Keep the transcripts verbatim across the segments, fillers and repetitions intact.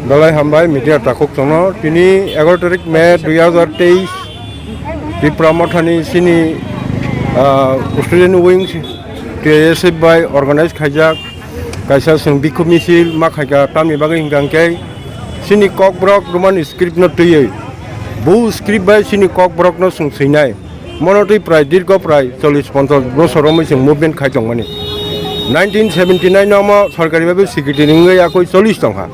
Belai hambai media takhuk chwngno. Tini egaroh tarik May dui hazar teis, Tipra Mothani chini, ah, student wing T I S F bai organize khaijak kaisa chwng bikhub misil ma khaikha, tamni bagwi hwnkha hwnkhe chini Kokborok Roman script no twiwi bu script bai chini Kokborok no chwng swinai. Mono twi prai dirgo prai chollish ponchash bosor romwi chwng movement khai tongmani. Nineteen seventy nine no omo sorkari bhabe secretary wngwi yakui chollish tongkha.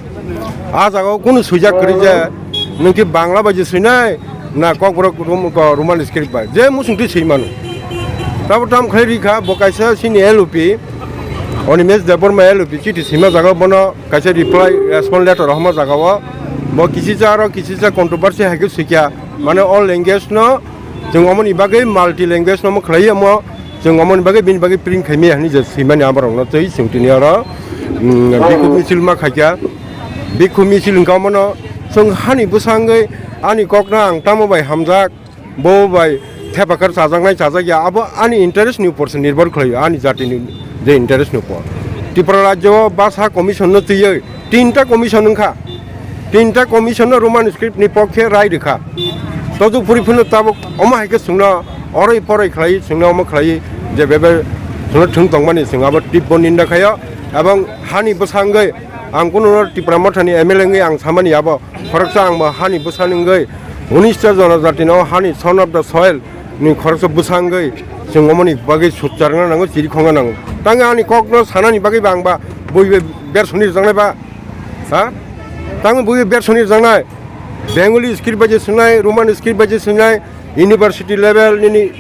Ah jagao kunu swijak kwrwi je nwng khe Bangla bai je swinai na Kokborok Rom-, ko Roman script bai je muchung twi swi mano. Tabo tam khlai rikha bo kaisa chini L O P, Animesh Debbarma L O P chiti swima jagao bono kaisa reply, response letter rohorma jagao bo kisicha aro kisicha controversy hai khe swikha. Mane all language no chwng omoni bagwi multi language no omo khlai omo chwng omoni bagwi bini bagwi print khaimaya hinwi je swimani aborokno twi chwng tini oro, mm, bikhub misil ma khaikha. Bikhub misil hwnkha omono chwng hani bwsangwi ani kokno ang tamo bai hamjak, bo bai thepakar chajaknai chajakya abo ani interest ni upor se nirbhor khlaio, ani jatini je interest ni upor. Tripura rajyo o basa commission no twiwi tinta commission wngkha. Tinta commission no Roman script ni pokhe rai rwkha. Todu puri phano tabuk omo hai khe chwngno oroi poroi khlai, chwngno omo khlai je bebe chwngno thwng tongmani chwng abo tibbo ninda khaio. Ebong hani bwsangwi ang kuno Tipra Mothani M L A wngwi ang samani abo khoroksa ang bo hani bwsani wngwi unis ta jonojati no hani son of the soil ni khoroksa bwsangwi chwng omoni bagwi sutcharna nango, chiri khongna nango. Tangwi ani kokno sanani bagwi ba ang ba bui bai bersoni rwjaknai ba. Ha? Tangwi bui bersoni rwjaknai. Bengali script bai je swngnai, Roman script bai je swngnai, university level nini,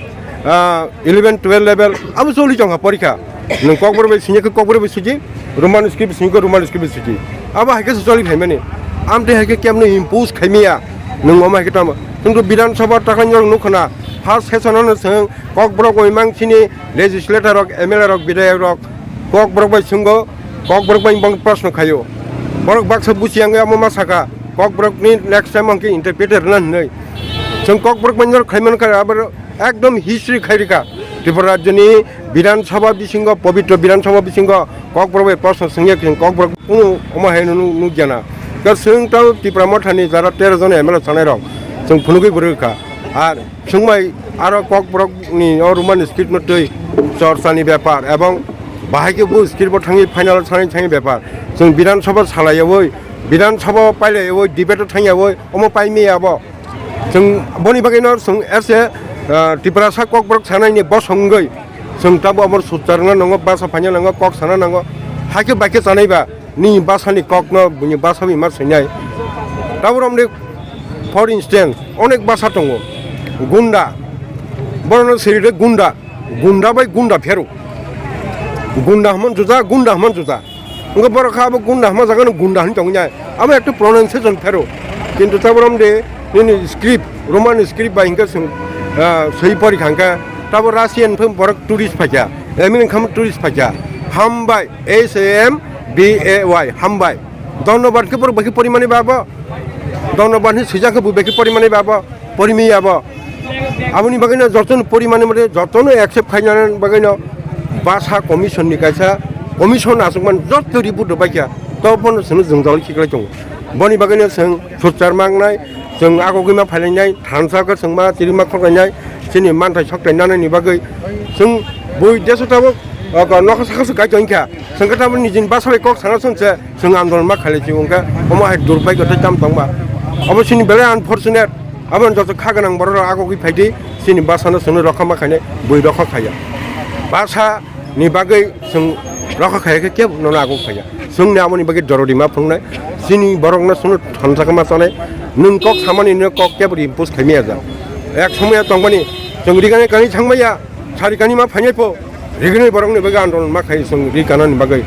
ah, eleven twelve level abo choli tongkha porikha. Nwng Kokborok bai singya khe Kokborok bai suji, Roman script singya khe Roman script bai suji. Abo hai khe se choli phaimani. Amtwi hai khe kemno impose khaimaya. Nwng omo hai khe tamo. Chwng to Bidhan Sabha takhai norok nukho na. First session ano chwng Kokborok bai mang chini legislator rok, M L A rok, bidhayok rok Kokborok bai swnggo, Kokborok bai bong proshno khaio. Borok baksa buchi yang amo ma saka, Kokborok ni next time ang khe interpreter na hinwi. Chwng Kokborok bai norok khaimano kha, abo ekdom history khairika. Tripura rajyoni Bidhan Sabha bisingo, pobitro Bidhan Sabha bisingo Kokborok bai proshno swngya khe Kokborok kunu omo hai nu-, nukya na. Ka chwng tao Tipra Mothani jara tero jon M L A sanai rok chwng phunugwi bwrwi kha. Ar Chwngbai aro Kokborokni o Roman script no twi chorchani bepar ebong bahai khe bo script bo thangwi final o thangwi thangwi bepar. Chwng Bidhan Sabha salaiyawi, Bidhan Sabha o pailaiyawi, debate o thangyawi, omo paimaya bo. Chwng boni bagwino chwng ese, ah, Tiprasa Kokborok sanaini bosong wngwi chwng tabuk omo sutcharna nango, basa phaina nango, kok sana nango. Hakhe bai khe chanaiba. Nini bwsani kokno buini bwsa bai ma swinai. Tabuk romni, for instance, onek bwsa tongo. Gunda. Borokno siri de gunda. Gunda bai gunda phero. Gunda hwnmani juda, gunda hwnmani juda. Wngkha borok kha abo gunda hwnma jagano gunda hwnwi tongwi nai. Abo ekta pronunciation phero. Kintu tabuk romde nini script, Roman script bai hwnkhe chwng, ah, swi pori kha hwnkhe tabuk Russian phai borok tourist phaikha. American tourist phaikha. Hambai. S A M B A Y, hambai. Dhonnobad khe borok bai khe porimani ba bo. Dhonnobad hinwi swijak khe bo bai khe porimani ba bo. Porimi ya bo. Aboni bagwino jotono porimani mode jotono accept khainani bagwino basa commission ni kaisa commission aswkmani joto report rwbaikha. To bono chwngno jwngjal khiklai tongo. Boni bagwino chwng sutchar mangnai. Chwng agogwi ma phailainai, thansa khe chwng ma chirima khorlainai, chini manthai sokthai nanani bagwi chwng bui deso tabuk, o, nokha saka se kai tongkha. Chwng khe tabuk nijini bwsa bai kok sana songse chwng andolon ma khailai chwng wngkha. Omo hai durbai khe tei tam tongma. Obo chini belai unfortunate. Aboni joto kha gwnang borok rok agogwi phaidi chini bwsano chwngno rokha ma khainai, bui rokha khaiya. Bwsa ni bagwi chwng rokha khaiya khe kebo nono aguk phaiya. Chwngni amoni bagwi dorodi ma phunuknai. Chini borokno chwngno thansa khe ma chanai. Nwng kok samani nwng kok kebo impose khaimaya jak. Ek somoya tongmani chwng rigani kani thangmaya, sari kani ma phainai pho. Rigani borokni bagwi andolon ma khai chwng ri kanani bagwi.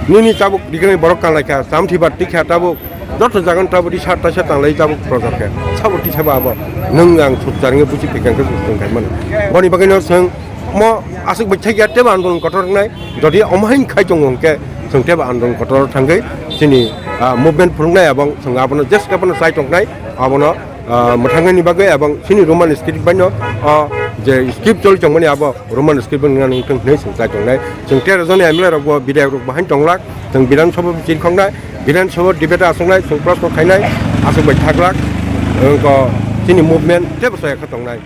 Nini tabuk rigani borok kanlaikha, chamthi ba tikha tabuk. Joto jagan tabuk risa taisa tanglai tabuk projak khe. Sabo tisa ba abo. Nwng ang sutchar wngwi buchi phikha khe sutchar khai mano. Boni bagwino chwng mo aswk bai thakya tebo andolon kotor wngnai. Jodi omo hain khai tongo hwnkhe chwng tebo andolon kotor thangwi chini, ah, movement phunuknai ebong chwng abono jeska phano chai tongnai. Abono, ah, mwthangnaini bagwi ebong chini Roman script baino, ah, je script choli tongmani abo Roman script wngna nangthung hinwi chwng chai tongnai. Chwng tero joni M L A rokbo bidhayak rokbo haino tonglak, chwng Bidhan Sabha bichir khoknai, Bidhan Sabha debate aswknai, chwng proshno khainai, aswk bai thaglak, wngkha chini movement teibo soya kha tongnai.